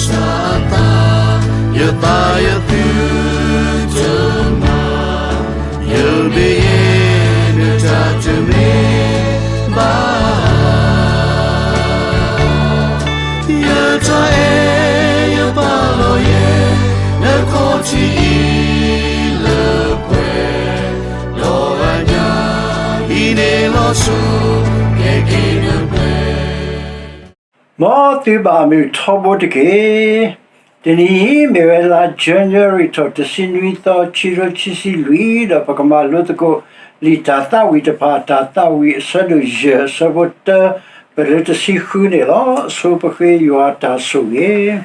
စၢ်အသး, ယသးယသုတမၤ, ယမ့ၢ်ယတၢ်တမ့ၢ်ဘၣ်, ယတၢ်အဲၣ်ယပာ်လီၤယဲ, နခီၣ်ထံးအံၤလၢပှဲၤ, ဒီးအညၣ်အံၤန့ၣ်လီၤစိၤ, ကဲက့ၤနပှဲၤ မ်သုဘၣ်မုာ်ထီဘိတက့ၢ်. တနံၤအံၤမ့ၢ်ဝဲလါ January ထီၣ်တဆံနွံသီ ခံကထိခံဆံလွံၢ် ဒီးပကမၤလိသကိး လံာ်တၢ်သးဝံၣ်တဖၣ် တၢ်သးဝံၣ်အဆၢဒိၣ်ယဲၢ် အဆၢဖိတၢ ပတုၤလၢတဆံဃုန့ၣ်လီၤ. အဆိပဃ့ယွၤတၢ်ဆိၣ်ဂ့ၤ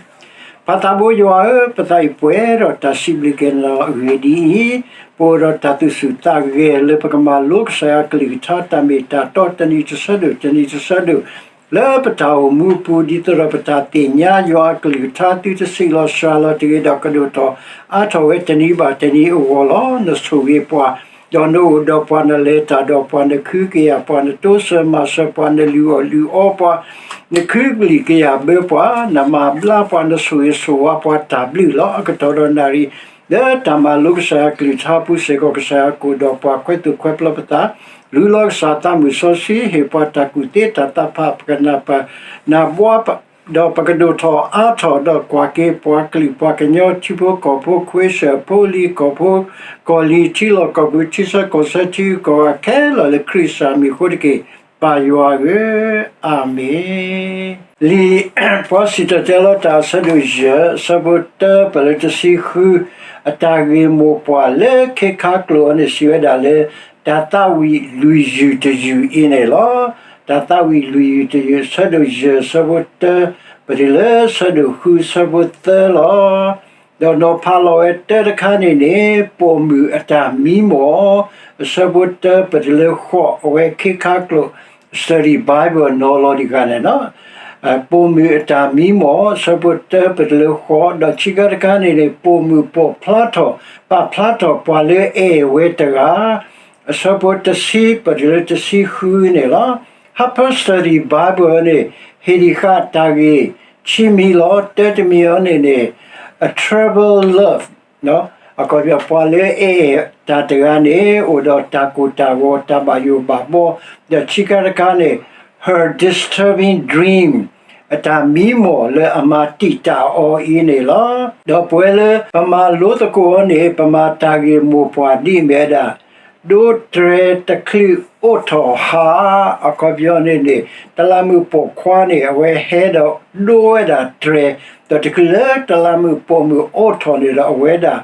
ပၢ်သးဘိယွၤဧၢ, ပသးအံၤပှဲၤဒီးတၢ်စံးဘျုးက့ၤနၤအဂ့ၢ်ဒ်အံၤ, ပအိၣ်ဒီးတၢ်သူၣ်ဆူၣ်သးဂဲၤလၢပကမၤလိကစၢ်ယွၤအကလုၢ်ကထါ တၢ်မ့ၢ်တၢ်တီ တနံၤတဆၢဒိၣ် တနံၤတဆၢဒိၣ် လၢပတၢ်အိၣ်မူအပူၤ ဒ်သိးဒီးပတၢ်သ့ၣ်ညါယွၤအကလုၢ်ကထါ သုတဆံးလီၤစှၤလီၤတဂ့ၤဒီး ကဒိၣ်ထီၣ်အါထီၣ်ဝဲတနံၤဘၣ်တနံၤအဂီၢ်လီၤ. နဆိၣ်ဂ့ၤပှၤ, ဒီးနအိၣ်ဒီးပှၤ, နလဲၤတၢ်ဒီးပှၤ, နခုက့ၤယၤပှၤ, နတိစၢၤမၤစၢၤပှၤ, နလုၢ်အီၣ်လုၢ်အီပှၤ, နခုကလံၤကယၤဘၢပှၤ, နမၤဘျါပှၤ, နဆိၣ်ဂ့ၤဆိၣ်ဝါပှၤ, တၢ်ဘျုးလီၤ. အကတီၢ်ဒီးနၣ်ရံၣ် လၢတၢ်မၤလိကစၢ်ယွၤအကလုၢ်ကထါအပူၤစ့ၢ်ကီး ကစၢ်ယွၤကအိၣ်ဒီးပှၤ ခွဲးသူၣ်ခွဲးပျီပသး, လူလီၤကစၢ်သးမုၢ်စီဆှံ, ဟ့ၣ်ပှၤတၢ်ကူၣ်သ့တၢ်သးဖး ပကနၢ်ပၢၢ်နၢ်ဘှါ ဒီးပကဒိၣ်ထီၣ်အါထီၣ်ဒီးကွၢ်က့ၤပှၤကလုာ်ပှၤကညီ ထံဖိကီၢ်ဖိ ခွ့စၢၣ်ဖိလံၤကီၢ်ဖိကီၢ်လံၤ ထံလီၢ်ကီၢ်ပူၤ ထံဆၢကီၢ်ဆၢ ထံဂုၤကီၢ်ဂၤခဲလၢာ်လၢခရံာ်အမံၤအဃိတက့ၢ်. ပၢ်ယွၤဧၢ, အၤမ့ၣ်. လံာ်ပှၤစံၣ်တဲၤတဲလီၤတၢ်အဆၢဒိၣ်ယဲၢ် အဆၢဖိတၢ ပတုၤလၢတဆံဃု အတၢ်ဂ့ၢ်မိၢ်ပှၢ်လၢခဲခါကျိာ်အံၤန့ၣ် စံးဝဲဒၣ်လၢ တၢ်သးဝံၣ်လွံၢ်ယုၢ်တယုၢ်အံၤန့ၣ်လီၤ. တၢ်သးဝံၣ်လွံၢ်ယုၢ်တယုၢ် အဆၢဒိၣ်ယဲၢ် အဆၢဖိတၢ ပတုၤလၢအဆၢဒိၣ်ဃု အဆၢဖိသၢလီၤ. ဒီးနီၤဖးလီၤဝဲတၢတခါန့ၣ်န့ၣ် ပိာ်မုၣ်အတၢ်မံမီၢ် အဆၢဖိတၢ ပတုၤလၢဃိး အဝဲခဲခါကျိာ် study Bible နီၤလီၤတဂၤန့ၣ်လီၤ. ပိာ်မုၣ်အတၢ်မံမီၢ် အဆၢဖိတၢ ပတုၤလၢဃိး ဒီးခံခါတခါန့ၣ်န့ၣ် ပိာ်မုၣ်ပိာ်ဖျါထီၣ် ပာ်ဖျါထီၣ်ပှၤလၢအဲၣ်ဝဲတဂၤ အဆၢဖိတဆံ ပတုၤလၢတဆံဃုန့ၣ်လီၤ. Harper Study Bible န့ၣ် ဟ့ၣ်ဒံးဃာ်တၢ်ဂ့ၢ်ခံမံၤလီၤ. တၢတမံၤအံၤန့ၣ်န့ၣ် a troubled love အခီပညီ ပှၤလၢအဲၣ်တၢ်တဂၤန့ၣ် အိၣ်ဒီးတၢ်ကိၢ်တၢ်ဂီၤ တၢ်ဘၣ်ယိၣ်ဘၣ်ဘီ, ဒီးခံခါတခါန့ၣ် her disturbing dream အတၢ်မံမီၢ်လၢအမၤတံာ်တာ်အီၤအံၤန့ၣ်လီၤ. ဒီးပဝဲလၢပမၤလိသကိးအီၤန့ၣ် ပမၤတၢ်ဂ့ၢ်မိၢ်ပှၢ်ဒ်အမ့ၢ်ဝဲဒၣ် ဒိတြဲၤတချုးအိးထီၣ်ဟါ, အခီပညီန့ၣ်န့ၣ် တလးမုၢ်ပိာ်ခွါန့ၣ် အဝဲဟဲဒီးဒိဝဲဒၣ်တြဲၤ, ဒီးတချုးလၢတလးမုၢ်ပိာ်မုၣ်အိးထီၣ်န့ၣ်ဒီး အဝဲဒၣ်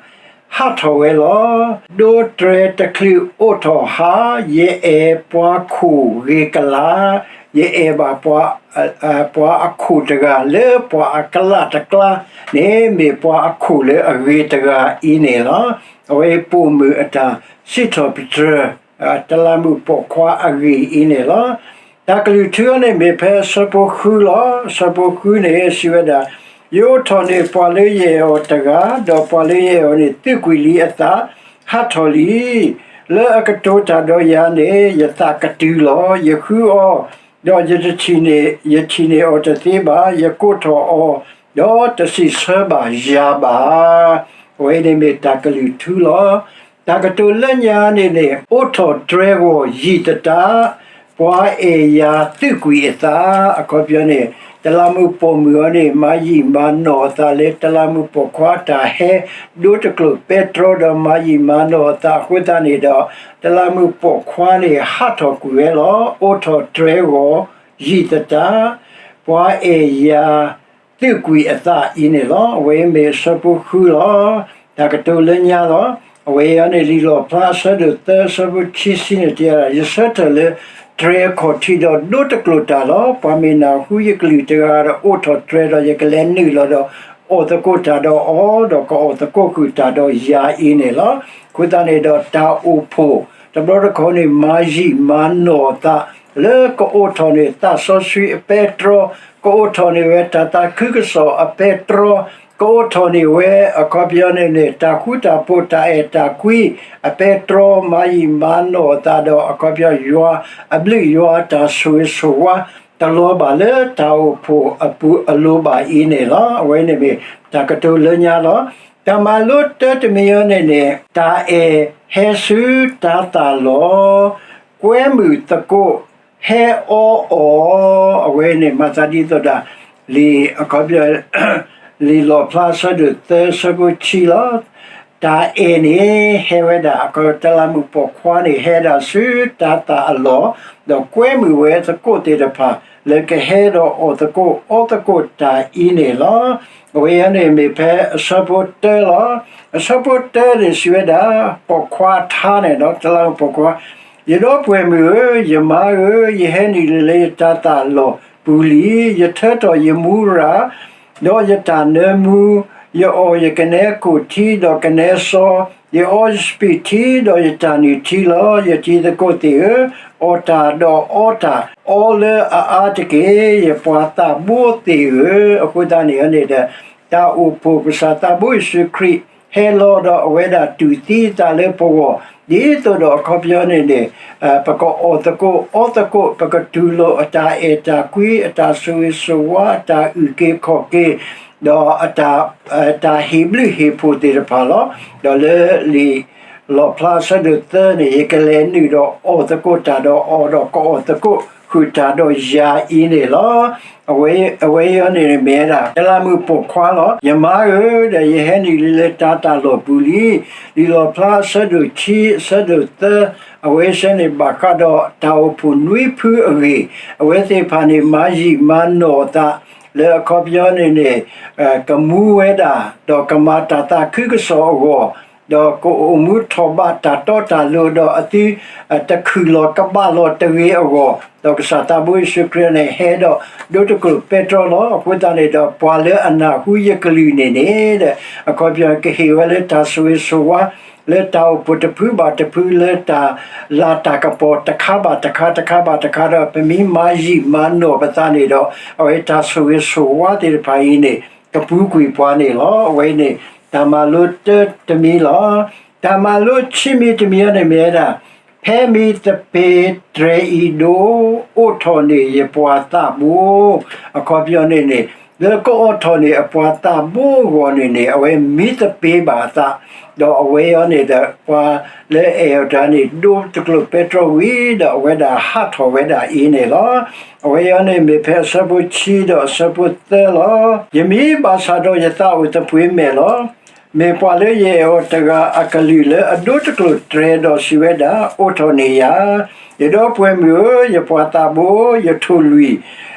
ဟးထီၣ်ဝဲလီၤ. ဒိတြဲၤတချုးအိးထီၣ်ဟါ, ယအဲၣ်ပှၤခိၣ်ဂ့ၤကလး, ယအဲၣ်ဘၣ်ပှၤ ပှၤအခိၣ်တဂၤလၢပှၤအကလးတကျါန့ၣ် မ့ၢ်ပှၤအခိၣ်လၢအဂ့ၤတဂၤအံၤန့ၣ်လီၤ. အဝဲပိာ်မုၣ်အတၢ်စံးထီၣ်ပတြၢၤ တလးမုၢ်ပိာ်ခွါအဂ့ၢ်အံၤန့ၣ်လီၤ. တၢ်ကလုၢ်ထူအီၤန့ၣ်မ့ၢ်ဖဲအဆၢဖိဃုလီၤ. အဆၢဖိဃုန့ၣ် စံးဝဲဒၣ်, ယအိးထီၣ်န့ၢ်ပှၤလၢယအဲၣ်အီၤတဂၤ, ဒီးပှၤလၢယအဲၣ်အီၤန့ၣ် သုးကွံာ်လံအသး, ဟးထီၣ်လံ. လၢအကတိၤတၢ်ဒီးယၤန့ၣ် ယသးကတုၤလီၤ. ယဃုအီၤ, ဒီးယတထံၣ်န့ၢ်, ယထံၣ်န့ၢ်အီၤတသ့ဘၣ်. ယကိးထီၣ်အီၤ, ဒီးတစံးဆၢဘၣ်ယၤဘၣ်. အဝဲန့ၣ်မ့ၢ်တၢ်ကလုၢ်ထူလီၤ. တၢ်ကတိၤလၢညါန့ၣ်န့ၣ် အိးထီၣ်တြဲၤဂီၤယံာ်သတး, ပှၤအဲၣ်ယၤသုးကွံာ်အသး, အခီပညီန့ၣ် တလးမုၢ်ပိာ်မုၣ်အီၤန့ၣ် မၤယံာ်မၤနီၢ်အသးလၢ တလးမုၢ်ပိာ်ခွါတၢ်ဟဲဒိတကျိာ်ပဲတြီဒီး မၤယံာ်မၤနီၢ်အသးအဃိသတးန့ၣ်ဒီး တလးမုၢ်ပိာ်ခွါန့ၣ် ဟးထီၣ်ကွံာ်ဝဲလီၤ. အိးထီၣ်တြဲၤဂီၤယံာ်သတး, ပှၤအဲၣ်ယၤ သုးကွံာ်အသးအံၤန့ၣ်လီၤ. အဝဲမ့ၢ်အဆၢဖိဃုလီၤ. တၢ်ကတိၤလၢညါလီၤ. အဝဲအံၤန့ၣ် လံာ်လီၣ်ဖျါအဆၢဒိၣ်သၢ အဆၢဖိခံဆံန့ၣ် တဲဝဲဒၣ်, ယဆၢထၢၣ်လၢတြဲၤအခီၣ်ထံးဒီးဒိတကျိာ်တၢ်လီၤ. ပှၤမ့ၢ်နၢ်ဟူယကလုၢ်တဂၤဒီး အိးထီၣ်တြဲၤဒီးယကလဲၤနုာ်လီၤဒီး အီၣ်သကိးတၢ်ဒီးအီၤ, ဒီးကအီၣ်သကိးဃုာ်တၢ်ဒီးယၤအံၤန့ၣ်လီၤ. အဃိသတးန့ၣ်ဒီး တၢ်အိၣ်ဖှိၣ်တဘျီတခီၣ်န့ၣ် မၤယံာ်မၤနီၢ်အသး လၢကအိးထီၣ်န့ၢ်သးစီဆှံအပဲတြီ, ကအိးထီၣ်န့ၢ်ဝဲတၢ်သးခုကစီၣ်အပဲတြီ, ကအိးထီၣ်န့ၢ်ဝဲ အခီပညီန့ၣ်န့ၣ် တၢ်ဃူတၢ်ဖိးတၢ်အဲၣ်တၢ်ကွံအပဲတြီ, မၤယံာ်မၤနီၢ်အသးဒီး အခီပညီယွၤအဘျုးယွၤအတၢ်ဆိၣ်ဂ့ၤဆိၣ်ဝါ, တၢ် တလီၤဘၣ်လၢတၢ်အိၣ်ဖှိၣ်အပူၤအလိၤဘၣ်အံၤန့ၣ်လီၤ. အဝဲန့ၣ်မ့ၢ်တၢ်ကတိၤလၢညါလီၤ. တၢ်မၤလိတၢတမံၤအံၤန့ၣ်န့ၣ် တၢ်အဲၣ်ဟဲဆူတၤသၣ်လီၢ်, ကွဲမုာ်သကိး ဟဲအီအီၤ, အဝဲန့ၣ်မၤသးဒ်သိးဒၣ် လံာ်အခီပညီ လံာ်လီၣ်ဖျါအဆၢဒိၣ်သၢ အဆၢဖိဆံလီၤ. တၢ်အဲၣ်န့ၣ် ဟဲဝဲဒၣ် အခီတလးမုၣ်ပိာ်ခွါန့ၣ် ဟဲဒၣ်ဆူတၤသၣ်အလီၢ်, ဒီးကွဲမုာ်ဝဲသကိးသ့ၣ်တဖၣ် လၢကဟဲဒီးအီၣ်သကိးအီသကိးတၢ်အံၤန့ၣ်လီၤ. အဝဲအံၤန့ၣ်မ့ၢ်ဖဲအဆၢဖိတၢလီၤ. အဆၢဖိတၢန့ၣ်စံးဝဲဒၣ် ပိာ်ခွါထါန့ၣ်ဒီး တလးမုၣ်ပိာ်ခွါ ယဒီပုၢ်ဝဲၢ်မုၣ်ဧၢ, ယမါဧၢ, ယဟဲနုာ်လၢယတၤသၣ်လီၢ်ပူၤလံ. ယထၢထီၣ်ယမူရၤ ဒီးယတၢ်နၢမူ, ယအီၣ်ယကနဲကိၣ်ထံဒီးကနဲစီ, ယအီယစပံးထံဒီးယတၢ်နုၢ်ထံလီၤ. ယတံၤသကိးသ့ၣ်ဧၢ, အီၣ်တၢ်ဒီးအီတၢ်, အီလၢအအါတက့ၢ်, ယပှၤသးဘိသ့ၣ်ဧၢ. အဃိသတးန့ၣ်န့ၣ်ဒီး တၢ်အိၣ်ဖှိၣ်ကစၢ်သးဘိယ့ၣ်ၡူးခရံာ် ဟဲလီၤဒီးအဝဲဒၣ်တူၢ်သံအသးလၢပဂီၢ်, ဒ်သိးဒီးအခီပညီန့ၣ်န့ၣ် ပကအီၣ်သကိးအီသကိး, ပကတူၢ်လိာ်အတၢ်အဲၣ်တၢ်ကွံ, အတၢ်ဆိၣ်ဂ့ၤဆိၣ်ဝါ, အတၢ်အုၣ်က့ၤခီၣ်က့ၤ, ဒီး တၢ်ဟ့ၣ်ဘျုးဟ့ၣ်ဖှိၣ်သ့ၣ်တဖၣ်လီၤ. ဒီးလၢလံာ်လီၣ်ဖျါအဆၢဒိၣ်သၢန့ၣ် ယကလဲၤနုာ်ဒီးအီၣ်သကိးတၢ်ဒီးအီၤ, ဒီးကအီၣ်သကိးဃုာ်တၢ်ဒီးယၤအံၤန့ၣ်လီၤ. အဝဲအံၤန့ၣ်မ့ၢ်ဝဲဒၣ် တလးမုၣ်ပိာ်ခွါလီၤ. ယမါဧၢ, ဒီးယဟဲနုာ်လံလၢတၤသၣ်လီၢ်ပူၤလံ. လံာ်လီၣ်ဖျါအဆၢဒိၣ်ခံ အဆၢဒိၣ်သၢ, အဝဲစ့ၢ်န့ၣ်ဘၣ်ဃးဒီးတၢ်အိၣ်ဖှိၣ်နွံဖုအဂ့ၢ်, အဝဲသ့ၣ်တဖၣ်န့ၣ် မၤယံာ်မၤနီၢ်အသး လၢအခီပညီန့ၣ်န့ၣ် ကမူဝဲဒၣ်, ဒီးကမၤတၢ်သးခုကစီၣ်အဂီၢ်, ဒီးကအိၣ်မူထီၣ်ဘးတၢ်တီတၢ်လိၤ, ဒီးအသုတခုၣ်လီၤကဘၣ်လီၤတဂ့ၤအဂီၢ်, ဒီးကစၢ်သးဘိယ့ၣ်ၡူးခရံာ်န့ၣ် ဟဲဒီးဒိတကျိာ်ပဲတြီလီၤ. အဃိသတးန့ၣ်ဒီး ပှၤလၢအနၢ်ဟူယကလုၢ်န့ၣ်န့ၣ်ဒီး အခီပညီကဟ့ၣ်ဝဲလၢတၢ်ဆိၣ်ဂ့ၤဆိၣ်ဝါ လၢတၢ်အိၣ်ဖှိၣ်တဖုဘၣ်တဖု, လၢတၢ်လၤတၢ်ကပီၤတခါဘၣ်တခါ, တခါဘၣ်တခါဒီး ပမ့ၢ်မၤယံာ်မၤနီၢ်ပသးန့ၣ်ဒီး အဝဲတၢ်ဆိၣ်ဂ့ၤဆိၣ်ဝါသ့ၣ်တဖၣ်အံၤန့ၣ် ကပူၤကွံာ်ပှၤန့ၣ်လီၤ. အဝဲန့ၣ် တၢ်မၤလိတၢတမံၤလီၤ. တၢ်မၤလိခံမံၤတမံၤအံၤန့ၣ်မ့ၢ်ဝဲဒၣ် ဖဲမံသပ့ၤတြဲၤအံၤဒိ အိးထီၣ်န့ၢ်ယပှၤသးဘိ, အခီပညီန့ၣ်န့ၣ် လၢကအိးထီၣ်န့ၢ်အပှၤသးဘိအဂီၢ်န့ၣ်န့ၣ် အဝဲမံသပ့ၤဘၣ်အသး, ဒီးအဝဲအံၤန့ၣ်ဒီး ပှၤလၢအအဲၣ်အီၤတဂၤန့ၣ် ဒိတကျိာ်ပဲတြီဝံၤဒီး အဝဲဒၣ်ဟးထီၣ်ဝဲဒၣ်အံၤန့ၣ်လီၤ. အဝဲအံၤန့ၣ်မ့ၢ်ဖဲအဆၢဖိဆံဒီးအဆၢဖိသၢလီၤ. ယမံဘၣ်ဆၣ်ဒီးယသးအိၣ်သပှ့ၤမဲာ်လီၤ. မ့ၢ်ပှၤလၢယအဲၣ်အီၤတဂၤအကလုၢ်လၢအဒိတကျိာ်တြဲၤဒီးစံးဝဲဒၣ်, အိးထီၣ်န့ၢ်ယၤ, ယဒီပုၢ်ဝဲၢ်မုၣ်ဧၢ, ယပှၤသးဘိ, ယထိၣ်လွံၢ်,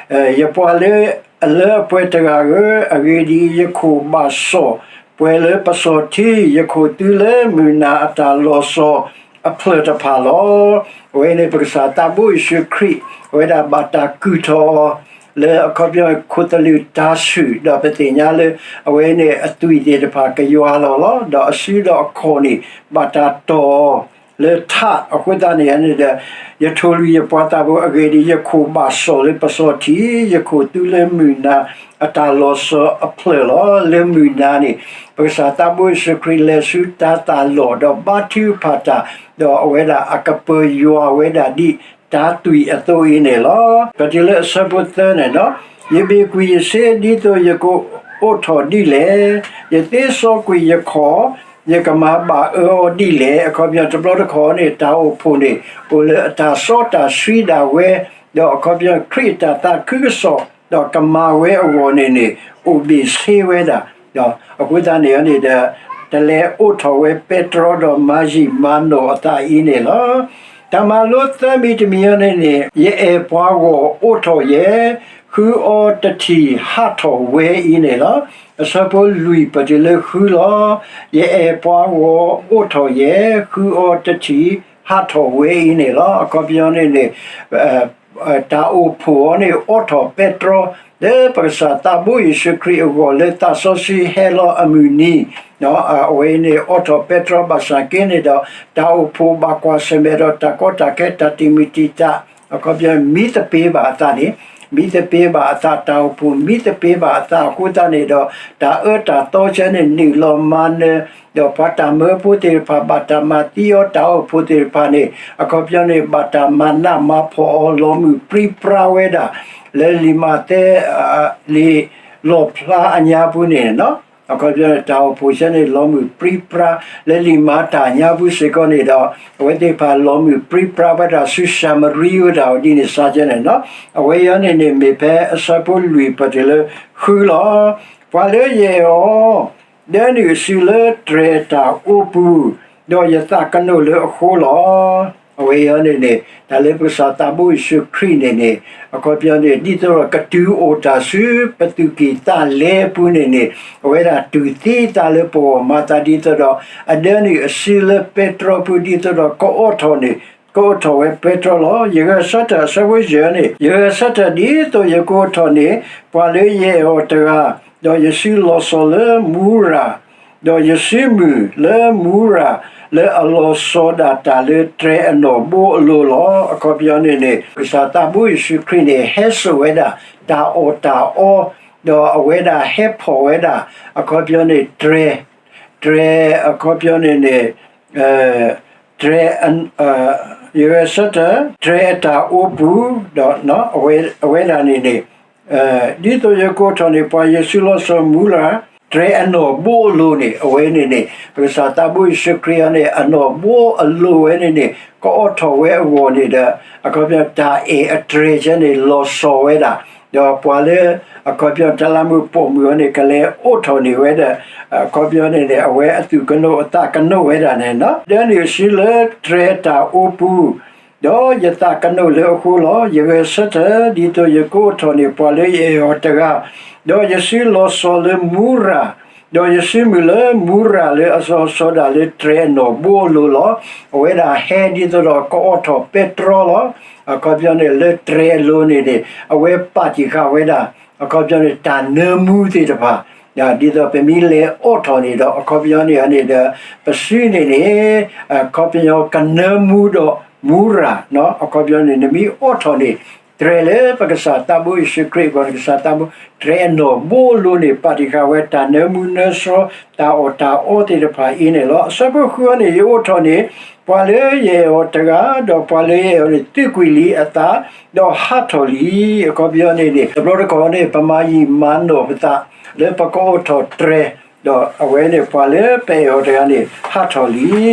ယပှၤလၢအလၢအပှဲၤတဂၤဧၢ, အဂ့ၢ်ဒ်အံၤ, ယခိၣ်ဘၣ်စီၣ်ပှဲၤလၢပစီၤထံ, ယခိၣ်သူလၢမုၢ်နၤအတၢ်လီၤစီၤအဖျၢၣ်တဖၣ်လီၤ. အဝဲန့ၣ်ပကစၢ်သးဘိယ့ၣ်ၡူးခရံာ် အဝဲဒၣ်ဘၣ်တၢ်ကုၢ်ထီၣ်အီၤ လၢအခီပညီခိၣ်သလုးတၤဆှုၣ်, ဒီးပသ့ၣ်ညါလၢ အဝဲန့ၣ်အသွံၣ်သ့ၣ်တဖၣ်ကယွၤလီၤလီၤ. ဒီးအစုဒီးအခီၣ်န့ၣ် ဘၣ်တၢ်တီၢ်လၢထး, အဃိသတးန့ၣ်န့ၣ်ဒီး ယထိၣ်လွံၢ်ယပှၤသးဘိ, အဂ့ၢ်ဒ်အံၤ, ယခိၣ်ဘၣ်စီၣ်လၢပစီၤထံ, ယခိၣ်သူလၢမုၢ်နၤအတၢ်လီၤစီၤအဖျၢၣ်လီၤ. လၢမုၢ်နၤန့ၣ် ပကစၢ်သးဘိယ့ၣ်ၡူးခရံာ်လဲၤဆူတၤသၣ်လီၢ် ဒီးဘါထုကဖၣ်တၢ်, ဒီးအဝဲဒၣ်အကပၢၤယွၤဝဲဒၣ်ဒ်တၤသွံၣ်အသိးအံၤန့ၣ်လီၤ. ပတုၤလၢအဆၢဖိသၢန့ၣ်ဒီး, ယဘ့ၣ်ကွံာ်ယစ့ဒ်သိးယကအိးထီၣ်ဒ်လဲၣ်, ယသ့စီကွံာ်ယခီၣ်, ယကမၤဘၣ်အၢအီၤဒ်လဲၣ်. အခီပညီတဘျီတခီၣ်န့ၣ် တၢ်အိၣ်ဖှိၣ်န့ၣ် အိၣ်လၢအတၢ်စီတၢ်ဆှံဒၣ်ဝဲ, ဒီးအခီပညီခရံာ်အတၢ်သးခုကစီၣ် ဒီးကမၤဝဲအဂီၢ်န့ၣ်န့ၣ် အိၣ်ဘ့ၣ်ဆ့ဝဲဒၣ်, ဒီးအဃိသတးန့ၣ်န့ၣ်ဒီး တလဲၤအိးထီၣ်ဝဲပဲတြီဒီးမၤယံာ်မၤနီၢ်အသးအံၤန့ၣ်လီၤ. တၢ်မၤလိသၢမံၤတမံၤအံၤန့ၣ်န့ၣ် ယအဲၣ်ပှၤဂီၢ်အိးထီၣ်ယဲ, ဃုအီတထံၣ်ဟးထီၣ်ဝဲအံၤန့ၣ်လီၤ. အဆၢဖိလွံၢ်ပတုၤလၢဃုလီၤ. ယအဲၣ်ပှၤဂီၢ်အိးထီၣ်ယဲ, ဃုအီတထံၣ်ဟးထီၣ်ဝဲအံၤန့ၣ်လီၤ. အခီပညီန့ၣ်န့ၣ် တၢ်အိၣ်ဖှိၣ်အီၤန့ၣ် အိးထီၣ်ပဲတြီ လၢပကစၢ်သးဘိယ့ၣ်ၡူးခရံာ်အဂီၢ်လၢသးစီဆှံဟဲလီၤအမုၢ်နံၤ, အဝဲန့ၣ်အိးထီၣ်ပဲတြီဘၣ်ဆၣ်က့န့ၣ်ဒီး တၢ်အိၣ်ဖှိၣ်ဘၣ်ကွၢ်ဆၢၣ်မဲာ်ဒီးတၢ်ကီတၢ်ခဲတၢ်တံာ်မုၢ်တံာ်တာ် အခီပညီမံသပ့ၤဘၣ်အသးန့ၣ် မံသပ့ၤဘၣ်အသး, တၢ်အိၣ်ဖှိၣ်မံသပ့ၤဘၣ်အသးအဃိသတးန့ၣ်ဒီး, တၢ်အၢတၢ်သီဆၢန့ၣ်နုာ်လီၤမၤနၢၤ, ဒီးပှၤတၢ်မၢဖိသ့ၣ်တဖၣ် ဘၣ်တၢ်မၤသံအီၤ, တၢ်အိၣ်ဖှိၣ်သ့ၣ်တဖၣ်န့ၣ် အခီပညီန့ၣ် ဘၣ်တၢ်မၤနးမၤဖှီၣ်အီၤ, လီၤမုၢ်ပြံပြါဝဲဒၣ် လၢလံာ်မးသဲ လံာ်လီၣ်ဖျါအညါပူၤန့ၣ် အခီပညီန့ၣ် တၢ်အိၣ်ဖှိၣ်ဆၢန့ၣ် လီၤမုၢ်ပြံပြါ, လၢလံာ်မၤတၢ်ညါပူၤစ့ၢ်ကီးန့ၣ်ဒီး, အဝဲသ့ၣ်တဖၣ်လီၤမုၢ်ပြံပြါဝဲဒၣ်ဆူၡၤမရံဝဲဒၣ်အီၤဒ်န့ၣ်စ့ၢ်ကီးန့ၣ်လီၤ. အဝဲအံၤန့ၣ်န့ၣ် မ့ၢ်ဖဲအဆၢဖိလွံၢ်ပတုၤလၢဃုလီၤ. ပှၤလၢယအဲၣ်အီၤ ဒၢနုာ်အစုလၢတြဲၤအတၢ်အိပူၤ, ဒီးယသးကနိးလၢအဃိလီၤ. အဝဲအံၤန့ၣ်န့ၣ် တၢ်လၢပကစၢ်သးဘိယ့ၣ်ၡူးခရံာ်န့ၣ်န့ၣ် အခီပညီန့ၣ် ဒ်သိးဒီးကတုၤအိၣ်တၢ်ဆူပသူၣ်ကံၢ်သးလဲအပူၤန့ၣ်န့ၣ် အဝဲဒၣ်တူၢ်သံသးလၢပဂီၢ် မၤသးဒ်သိးဒီး အဒၢနုာ်အစုလၢပဲတြီပူၤ ဒ်သိးဒီးကအိးထီၣ်န့ၣ် ကအိးထီၣ်ဝဲပဲတြီလီၤ. ယဂဲၤဆၢထၢၣ်အဆၢဖိယဲၢ်န့ၣ် ယဂဲၤဆၢထၢၣ်ဒ်သိးယကအိးထီၣ်န့ၣ် ပှၤလၢယအဲၣ်အီၤတဂၤ, ဒီးယစုလီၤစီၤလၢမူရၤ ဒီးယစုမုၢ်လၢမူရၤ လၢအလီၤစီၤဒၣ်တၢ်လၢတြဲၤအနီၣ်ဘိအလိၤလီၤ. အခီပညီန့ၣ်န့ၣ် ကစၢ်သးဘိယ့ၣ်ၡူးခရံာ်န့ၣ် ဟဲစိာ်ဝဲဒၣ် တၢ်အီၣ်တၢ်အီ, ဒီးအဝဲဒၣ်ဟဲဖီၣ်ဝဲဒၣ် အခီပညီန့ၣ် တြဲၤ, တြဲၤအခီပညီန့ၣ်န့ၣ် တြဲၤ ယဂဲၤဆၢထၢၣ် တြဲၤအတၢ်အိပူၤ, ဒီးအဝဲဒၣ်န့ၣ်န့ၣ် ဒ်သိးယကအိးထီၣ်န့ၣ် ပှၤယစုလီၤစီၤမူရၤ တြဲၤအနီၣ်ဘိအလိၤန့ၣ် အဝဲန့ၣ်န့ၣ် ပကစၢ်သးဘိယ့ၣ်ၡူးခရံာ်အံၤန့ၣ် အနီၣ်ဘိအလိၤဝဲန့ၣ်န့ၣ် ကအိးထီၣ်ဝဲအဂီၢ်န့ၣ်ဒီး အခီပညီတၢ်အဲၣ်အတြဲၤဆၢန့ၣ် လီၤစီၤဝဲဒၣ်, ဒီးပှၤလၢ အခီပညီတၢ်လၢမူပိာ်မုၣ်အံၤန့ၣ် ကလဲၤအိးထီၣ်န့ၢ်ဝဲဒၣ် အခီပညီန့ၣ်န့ၣ် အဝဲအသူၣ်ကနိးအသးကနိးဝဲဒၣ်န့ၣ်လီၤ. ဒၢနုာ်အစုလၢတြဲၤအတၢ်အိပူၤ ဒီးယသးကနိးလၢအဃိလီၤ. ယဂဲၤဆၢထၢၣ် ဒ်သိးယကအိးထီၣ်န့ၢ် ပှၤလၢယအဲၣ်အီၤတဂၤ, ဒီးယစုလီၤစီၤလၢမူရၤ, ဒီးယစုမုၢ်လၢမူရၤလၢအလီၤစီၤဒၣ်လၢတြဲၤအနီၣ်ဘိအလိၤလီၤ. အဝဲဒၣ်ဟဲဒ်သိးဒီးကအိးထီၣ်ပဲတြီလီၤ. အခီပညီန့ၣ် လၢတြဲၤအလိၤန့ၣ်န့ၣ် အဝဲပာ်တံၢ်ဃာ်ဝဲဒၣ် အခီပညီန့ၣ် တၢ်နၢမူသ့ၣ်တဖၣ် ဒ်သိးပမ့ၢ်လဲၤအိးထီၣ်န့ၣ်ဒီး အခီပညီန့ၣ်န့ၣ်ဒီး ပစုန့ၣ်န့ၣ် အခီပညီကနၢမူဒီးမူရၤ အခီပညီန့ၣ် နမ့ၢ်အိးထီၣ်န့ၣ် တြဲၤလၢပကစၢ်သးဘိယ့ၣ်ၡူးခရံာ်အဂီၢ်န့ၣ် ကစၢ်သးဘိ တြဲၤအနီၣ်ဘိအလိၤန့ၣ် ပာ်တံၢ်ဃာ်ဝဲတၢ်နၢမူနၢဆှီ တၢ်အီၣ်တၢ်အီသ့ၣ်တဖၣ်အံၤန့ၣ်လီၤ. အဆၢဖိဃုအံၤန့ၣ် ယအိးထီၣ်န့ၣ် ပှၤလၢယအဲၣ်အီၤတဂၤ ဒီးပှၤလၢယအဲၣ်အီၤန့ၣ် သုးကွံာ်လံအသး ဒီးဟးထီၣ်လံ. အခီပညီန့ၣ်န့ၣ် တဘျီတခီၣ်န့ၣ် ပမၤယံာ်မၤနီၢ်ပသး လၢပကအိးထီၣ်တြဲၤ ဒီးအဝဲန့ၣ် ပှၤလၢပအဲၣ်အီၤတဂၤန့ၣ် ဟးထီၣ်လံ.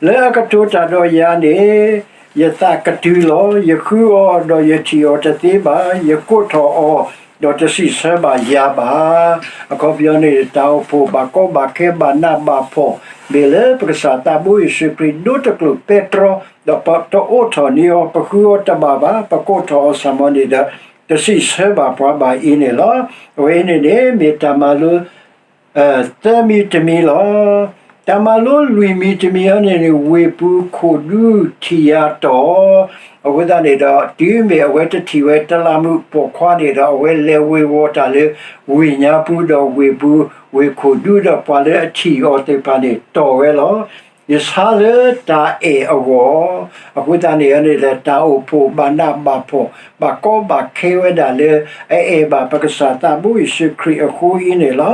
လၢအကတိၤတၢ်ဒီးယၤန့ၣ် ယသးကတုၤလီၤ. ယဃုအီၤဒီးယထံၣ်အီၤတသ့ဘၣ်. ယကိးထီၣ်အီၤ ဒီးတစံးဆၢဘၣ်ယၤဘၣ်. အခီပညီန့ၣ် တၢ်အိၣ်ဖှိၣ်ဘၣ်ကီဘၣ်ခဲဘၣ်နးဘၣ်ဖှီၣ် မ့ၢ်လၢပကစၢ်သးဘိယ့ၣ်ၡူးခရံာ်ဒိတကျိာ်ပဲတြီ ဒီးပတအိးထီၣ်န့ၢ်အီၤ ပဃုအီၤတဘၣ်ဘၣ် ပကိးထီၣ်အီၤစ့ၢ်မီၤန့ၣ်ဒီး တစံးဆၢဘၣ်ပှၤဘၣ်အံၤန့ၣ်လီၤ. အဝဲအံၤန့ၣ်န့ၣ် မ့ၢ်တၢ်မၤလိ သၢမံၤတမံၤလီၤ. တၢ်မၤလိလွံၢ်မံၤတမံၤအံၤန့ၣ်န့ၣ် ဝ့ၢ်ပူၤခိၣ်ဒူထံၣ်ယၤတီၢ် အဃိသတးန့ၣ်ဒီး တုၤမ့ၢ်အဝဲတထံၣ်ဝဲတလးမူးပိာ်ခွါန့ၣ်ဒီး အဝဲလဲၤဝ့ၤဝီၤတၢ်လၢဝ့ၢ်ညါပူၤဒီးဝ့ၢ်ပူၤ ဝ့ၢ်ခိၣ်ဒူဒီးပှၤလၢအထံၣ်အီၤသ့ၣ်တဖၣ်န့ၣ်တီၢ်ဝဲလီၤ. ယဆါလၢတၢ်အဲၣ်အဂီၢ် အဃိသတးန့ၣ်န့ၣ်ဒီး တၢ်အိၣ်ဖှိၣ်ဘၣ်နးဘၣ်ဖှီၣ် ဘၣ်ကီဘၣ်ခဲဝဲဒၣ်လၢ အအဲၣ်ဘၣ်ပကစၢ်သးဘိယ့ၣ်ၡူးခရံာ်အဃိအံၤန့ၣ်လီၤ.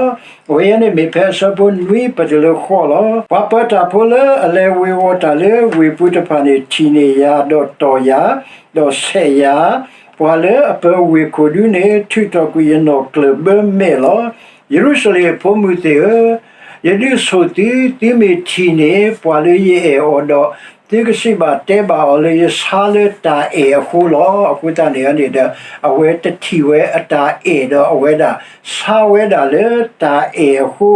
အဝဲအံၤန့ၣ်မ့ၢ်ဖဲအဆၢဖိနွံပတုၤလၢဃိးလီၤ. ပှၤပၢၤတၢ်ဖိလၢအလဲၤဝ့ၤဝီၤတၢ်လၢဝ့ၢ်ပူၤတဖၣ်န့ၣ် ထံၣ်န့ၢ်ယၤဒီးတီၢ်ယၤ ဒီးဆဲးယၤ, ပှၤလၢအပၢၤဝ့ၢ်ခိၣ်ဒူန့ၣ် ထုးထီၣ်ကွံာ်ယနီၣ်ကျၢၢ်ဘၢမဲာ်လီၤ. ယရူၤၡလ့ၣ်အဖိမုၣ်သ့ၣ်ဧၢ, ယဒုးဆိၣ်သု သုမ့ၢ်ထံၣ်န့ၢ်ပှၤလၢယအဲၣ်အီၤဒီး သုကစံးဘၣ်တဲဘၣ်အီၤလၢယဆါလၢတၢ်အဲၣ်အဃိလီၤ. အဃိသတးန့ၣ်န့ၣ်ဒီး အဝဲတထံၣ်ဝဲအတၢ်အဲၣ်ဒီးအဝဲဒၣ် ဆါဝဲဒၣ်လၢတၢ်အဲၣ်အဃိ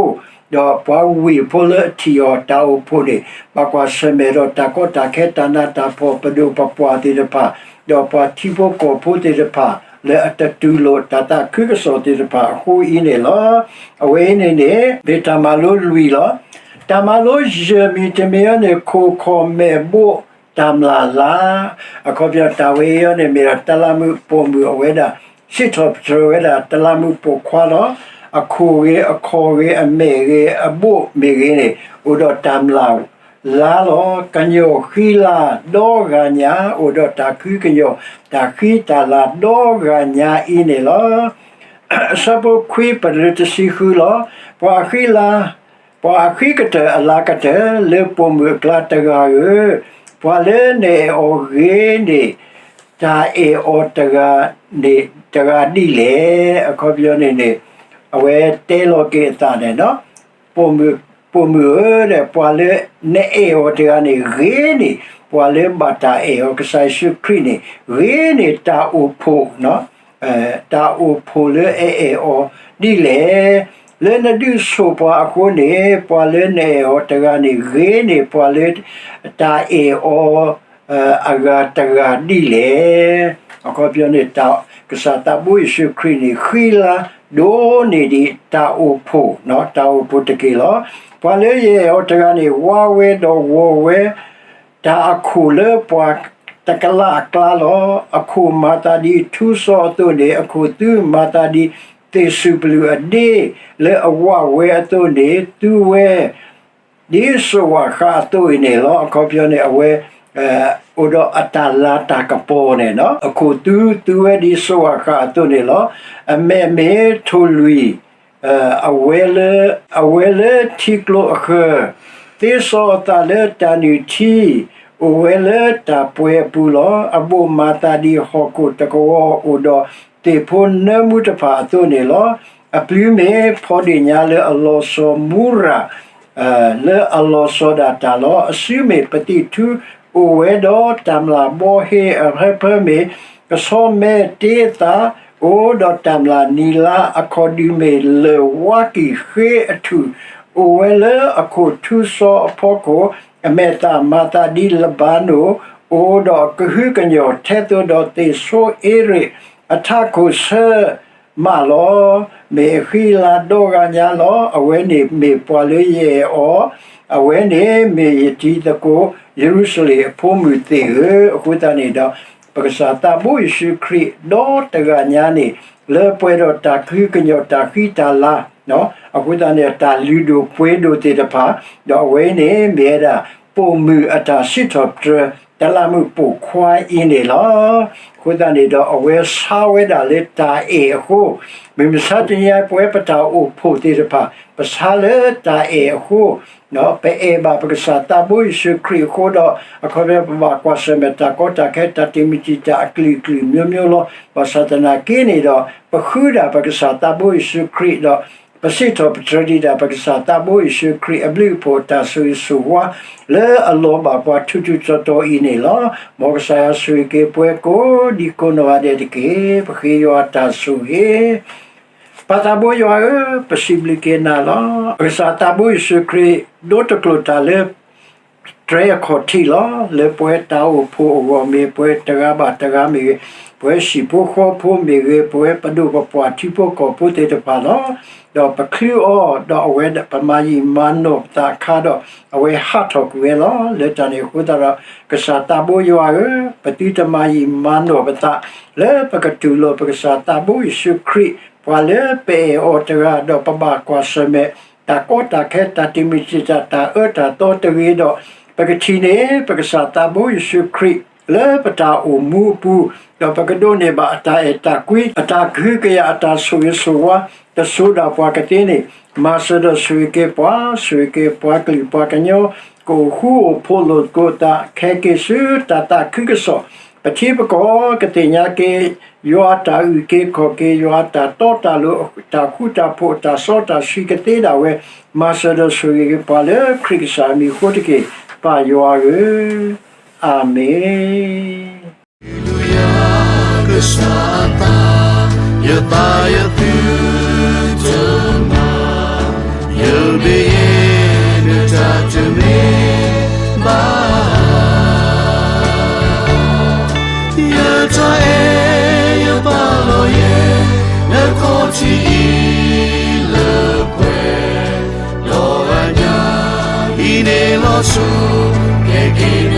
ဒီးပှၤဝ့ၢ်ဖိလၢအထံၣ်အီၤတၢ်အိၣ်ဖှိၣ်န့ၣ် ဘၣ်ကွၢ်ဆၢၣ်မဲာ်ဒီးတၢ်ကီတၢ်ခဲတၢ်နးတၢ်ဖှီၣ်ပဒိၣ်ပပှၢ်သ့ၣ်တဖၣ် ဒီးပှၤထံဖိကီၢ်ဖိသ့ၣ်တဖၣ် လၢအတတူၢ်လိာ်တၢ်သးခုကစီၣ်သ့ၣ်တဖၣ်အဃိအံၤန့ၣ်လီၤ. အဝဲအံၤန့ၣ်န့ၣ် မ့ၢ်တၢ်မၤလိလွံၢ်လီၤ. တၢ်မၤလိယဲၢ်မံၤတမံၤအံၤန့ၣ် ခိၣ်ခီၣ်မဲာ်ဘိးတၢ်မျၢ်လါ အခီပညီတၢ်ဝဲအံၤန့ၣ် မ့ၢ်ဒၣ်တလးမူးပိာ်မုၣ်အဝဲဒၣ် စံးထီၣ်ပတြၢၤဝဲဒၣ်တလးမူးပိာ်ခွါလီၤ. အခိၣ်ဂ့ၤ အခီၣ်ဂ့ၤ အမဲာ်ဂ့ၤ အဘိးမ့ၢ်ဂ့ၤန့ၣ် အိၣ်ဒီးတၢ်မျၢ် လါလီၤ. ကညီၢ်ဃံလၤဒီဂၤညါ အိၣ်ဒီးတၢ်ခုကညီၢ် တၢ်ဃံတၢ်လၤဒီဂၤညါအံၤန့ၣ်လီၤ. အဆၢဖိခွံ ပတြၢၤတဆံဃုလီၤ. ပှၤအဃံလၤ, ပှၤအဃံကတၢၢ်အလၤကတၢၢ် လၢပိာ်မုၣ်အကျါတဂၤဧၢ, ပှၤလၢနအဲၣ်အီၤဂ့ၤန့ၣ် တၢ်အဲၣ်အီၤတဂၤန့ၣ် တဂၤဒ်လဲၣ်. အခီပညီန့ၣ်န့ၣ် အဝဲတဲလီၤက့ၤအသးန့ၣ် ပိာ်မုၣ်ဧၢ, ပှၤလၢနအဲၣ်အီၤတဂၤန့ၣ်ဂ့ၤန့ၣ် ပှၤလၢဘၣ်တၢ်အဲၣ်အီၤ ကစၢ်ယ့ၣ်ၡူးခရံာ်န့ၣ် ဂ့ၤန့ၣ် တၢ်အိၣ်ဖှိၣ်, တၢ်အိၣ်ဖှိၣ်လၢအအဲၣ်အီၤဒ်လဲၣ်. လၢနဒုးဆိၣ်ပှၤအဃိန့ၣ် ပှၤလၢနအဲၣ်အီၤတဂၤန့ၣ်ဂ့ၤန့ၣ် ပှၤလၢတၢ်အဲၣ်အီၤ အဂၤတဂၤဒ်လဲၣ်. အခီပညီန့ၣ် ကစၢ်သးဘိယ့ၣ်ၡူးခရံာ်န့ၣ် ဃံလၤဒိၣ်န့ၢ်ဒံးတၢ်အိၣ်ဖှိၣ်, တၢ်အိၣ်ဖှိၣ်တက့ၢ်လီၤ. ပှၤလၢယအဲၣ်အီၤတဂၤန့ၣ် ဝါဝဲဒီးဂီၤဝဲ တၢ်အခိၣ်လၢပှၤတကလးအကျါလီၤ. အခိၣ်မၤသးဒ်ထူစီအသိးန့ၣ် အခိၣ်သုမၤသးဒ်သ့ၣ်စူၣ်ပျူၣ်အဒ့လၢအဝးဝဲအသိးန့ၣ် သူဝဲ ဒ်စိးဝၣ်ဃးအသိးအံၤန့ၣ်လီၤ. အခီပညီန့ၣ် အဝဲ အိၣ်ဒီးအတၢ်လၤတၢ်ကပီၤန့ၣ် အခိၣ်သု သူဝဲဒ်စိးဝၣ်ဃးအသိးန့ၣ်လီၤ. အမဲာ်မ့ၢ်ထိၣ်လွံၢ် အဝဲလၢ အဝဲလၢထံကျိအဃၢၤ, သ့စီအသးလၢတၢ်နုၢ်ထံ, အိၣ်ဝဲလၢတၢ်ပှဲၤအပူၤလီၤ. အဘိၣ်မၤသးဒ်ဟီၣ်ခိၣ်တကဝီၤ အိၣ်ဒီးသ့ၣ်ဖိနၢမူတဖၣ်အသိးန့ၣ်လီၤ. အပျုၤမ့ၢ်ဖီဒ့ၣ်ညါလၢအလီၤဆီမူရၤ လၢအလီၤဆီဒၣ်တၢ်လီၤ. အစုမ့ၢ်ပသံၣ်ထူ, အိၣ်ဝဲဒီးတၢ်မျၢ်ဘီဟ့အဖၢဖၢမ့ၢ် ကဆီမဲတ့သး, အိၣ်ဒီးတၢ်မျၢ်နံၤလါ, အခီၣ်ဒုးမ့ၢ်လၢၢ်ဝါကံၢ်ဃ့အထူၣ်, အိၣ်ဝဲလၢအခိၣ်ထူစီအဖီခိၣ်, အမဲာ်သၣ်မၤသးဒ်လဘၤနိၣ်, အိၣ်ဒီးအကဟုကညီၢ်ထဲသိးဒီးသ့ၣ်ဆိအ့ရ့း အထးခိၣ်ဆၢ မးလီၤ. မ့ၢ်အဃံလၤဒီဂၤညါလီၤ. အဝဲန့ၣ်မ့ၢ်ပှၤလၢယအဲၣ်အီၤ, အဝဲန့ၣ်မ့ၢ်ယတံၤသကိး ယရူၤၡလ့ၣ်အဖိမုၣ်သ့ၣ်ဧၢ. အဃိသတးန့ၣ်ဒီး ပကစၢ်သးဘိယ့ၣ်ၡူးခရံာ်ဒီတဂၤညါန့ၣ် လၢပှဲၤဒီးတၢ်ခုကညီၢ်တၢ်ဃံတၢ်လၤ အဃိသတးန့ၣ် တၢ်လုၢ်ဒိၣ်ပှ့ၤဒိၣ်သ့ၣ်တဖၣ်, ဒီးအဝဲအံၤန့ၣ်မ့ၢ်ဝဲဒၣ် ပိာ်မုၣ်အတၢ်စံးထီၣ်ပတြၢၤ တလးမုၣ်ပိာ်ခွါအံၤန့ၣ်လီၤ. အဃိသတးန့ၣ်ဒီး အဝဲဆါဝဲဒၣ်လၢတၢ်အဲၣ်အဃိ, မုၢ်မဆါတနံၤအံၤ ပဝဲပတၢ်အိၣ်ဖှိၣ်သ့ၣ်တဖၣ် ပဆါလၢတၢ်အဲၣ်အဃိ, ပအဲၣ်ဘၣ်ပကစၢ်သးဘိယ့ၣ်ၡူးခရံာ်အဃိဒီး အခီပညီပဘၣ်ကွၢ်ဆၢၣ်မဲာ်တၢ်ကီတၢ်ခဲ တၢ်တံာ်မုၢ်တံာ်တာ်အကလုာ်ကလုာ်မျိုးမျိုးလီၤ. ဘၣ်ဆၣ်သနာ်က့န့ၣ်ဒီး ပဃုဒၣ်ပကစၢ်သးဘိယ့ၣ်ၡူးခရံာ်ဒီး ပစံးထီၣ်ပတြၢၤဒံးဒၣ်ပကစၢ်သးဘိယ့ၣ်ၡူးခရံာ်အဘျုးအဖှိၣ်အတၢ်ဆိၣ်ဂ့ၤဆိၣ်ဝါ လၢအလီၤဘၣ်ပှၤထူးထူးတီၤတီၤအံၤန့ၣ်လီၤ. မ်ကစၢ်ယွၤဆိၣ်ဂ့ၤက့ၤပှၤကိးဒံကိးနီၢ်ဂၤဒဲးတက့ၢ်. ပဃ့ယွၤအတၢ်ဆိၣ်ဂ့ၤ ပၢ်သးဘိယွၤဧၢ, ပစံးဘျုးက့ၤနၤလီၤ. ပကစၢ်သးဘိယ့ၣ်ၡူးခရံာ် ဒိတကျိာ်တၢ်လၢ တြဲၤအခီၣ်ထံးလီၤ. လၢပဝဲတၢ်အိၣ်ဖှိၣ်အဂီၢ်မ့ၢ် ပဝဲတဂၤဘၣ်တဂၤမ့ၢ်ဂ့ၤ, ပဝဲဟံၣ်ဖိဃီဖိမ့ၢ်ဂ့ၤ, ပဝဲပဒိၣ်ပပှၢ်ထံဖိကီၢ်ဖိသ့ၣ်တဖၣ်လီၤ. ဒီးပချုအီၤ, ဒီးအဝဲပမၤယံာ်မၤနီၢ်ပသးအခါဒီး အဝဲဟးထီၣ်ကွံာ်ဝဲလီၤ. လၢတၢ်န့ၣ်အဃိသတးဒီး ကစၢ်သးဘိယွၤဧၢ, ပသုတမၤယံာ်မၤနီၢ်ပသး လၢပကတူၢ်လိာ်ပကစၢ်သးဘိယ့ၣ်ၡူးခရံာ် ပှၤလၢပအဲၣ်အီၤတဂၤ ဒီးပဘၣ်ကွၢ်ဆၢၣ်မဲာ် တၢ်ကီတၢ်ခဲ တၢ်တံာ်မုၢ်တံာ်တာ် တၢ်အၢတၢ်သီတဂ့ၤဒီး ပကထံၣ်န့ၢ် ပကစၢ်သးဘိယ့ၣ်ၡူးခရံာ် လၢပတၢ်အိၣ်မူအပူၤ, ဒီးပကဒိးန့ၢ်ဘၣ်အတၢ်အဲၣ်တၢ်ကွံ အတၢ်ကဟုကယာ် အတၢ်ဆိၣ်ဂ့ၤဆိၣ်ဝါ တစိၤဒၣ်ပှၤကသ့န့ၣ်, မၤစၢၤဒီးဆိၣ်ဂ့ၤက့ၤပှၤ, ဆိၣ်ဂ့ၤက့ၤပှၤကလုာ်ပှၤကညီ ကအိၣ်ဃူအိၣ်ဖိးလိာ်သကိးသး ခဲက့ၤဆူတၢ်သးခုကစီၣ်, ပထံပကီၢ်ကသ့ၣ်ညါက့ၤ ယွၤအတၢ်အုၣ်က့ၤခီၣ်က့ၤ, ယွၤအတၢ်တီတၢ်လိၤ တၢ်ဃူတၢ်ဖိး တၢ်စီတၢ်ဆှံကသ့ဒၣ်ဝဲ, မၤစၢၤဒီးဆိၣ်ဂ့ၤက့ၤပှၤလၢခရံာ်ကစၢ်အမံၤအဃိတက့ၢ်, ပၢ်ယွၤဧၢ, အၤမ့ၣ်. ကစၢ်အသး, ယသးယသုတမၤ, ယုၢ်ဒ်ယဲၢ်နတၢ်တမ့ၢ် ဘၣ်, ယတၢ်အဲၣ်ယပာ်လီၤယဲၢ် နခီၣ်ထံးအံၤလၢပှဲၤဒီးအညၣ်, ဟံးန့ၢ်လီၤဆူ ကဲက့ၤ